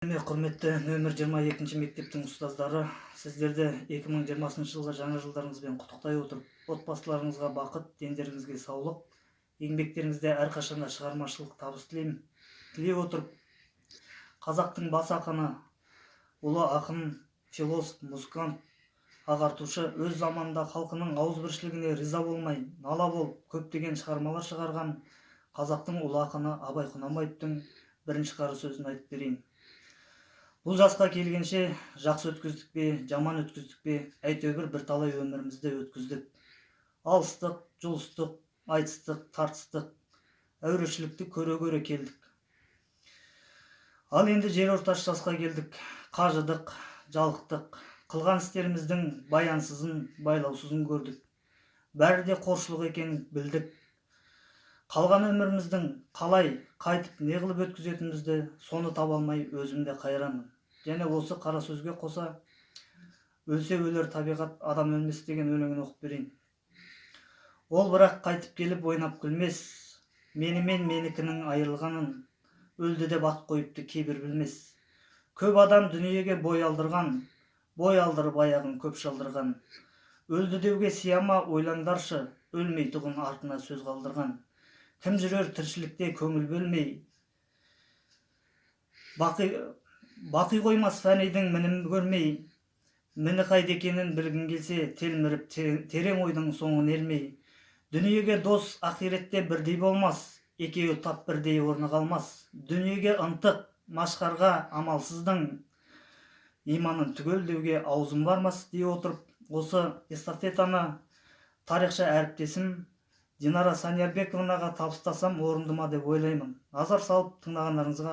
Құрметті нөмір 22 мектептің ұстаздары, сіздерді 2020 жылғы жаңа жылдарыңызбен құттықтай отырып, отбасыларыңызға бақыт, дендеріңізге саулық, еңбектеріңізде әрқашанда шығармашылық табыс тілеймін. Тілей отырып, қазақтың бас ақыны, ұлы ақын, философ, музыкант, ағартушы, өз заманында халқының ауызбіршілігіне риза болмай, нала болып, көптеген шығармалар шығарған қазақтың ұлы ақыны Абай Құнанбаевтың бірінші қара сөзін айтып берейін. Бұл жасқа келгенше жақсы өткіздік пе, жаман өткіздік пе, әйтеуір бірталай өмірімізді өткіздік. Алыстық, жұлыстық, айтыстық, тартыстық, әурешілікті көре-көре келдік. Ал енді жер орташы жасқа келдік, қажыдық, жалықтық, қылған істеріміздің баянсызын, байлаусызын көрдік. Бәрі де қоршылық екенін білдік. Қалған өміріміздің қалай, қайтып, не қылып өткізетінімізді, соны таба алмай өзім де қайранмын. Және осы қара сөзге қоса «Өлсе өлер табиғат, адам өлмес» деген өлеңін оқып берейін. Ол бірақ қайтып келіп ойнап күлмес, менімен менікінің айырылғанын өлді деп ат қойыпты кейбір білмес. Көп адам дүниеге бой алдырған, бой алдырып аяғын көп шалдырған. Өлді деуге сия ма, ойлаңдаршы, өлмейтұғын артына сөз қалдырған. Кім жүрер тіршілікте көңіл бөлмей, бақи қоймас фәнидің мінін көрмей. Міні қайда екенін білгің келсе, телміріп терең ойдың соңын ермей. Дүниеге дос ақиретте бірдей болмас, екеуі тап бірдей орны қалмас. Дүниеге ынтық машқарға амалсыздың иманын түгел деуге аузым бармас дей отырып, осы эстафетаны тарихшы әріптесім Динара Саниярбековнаға табыстасам орынды ма деп ойлаймын. Назар салып тыңдағандарыңызға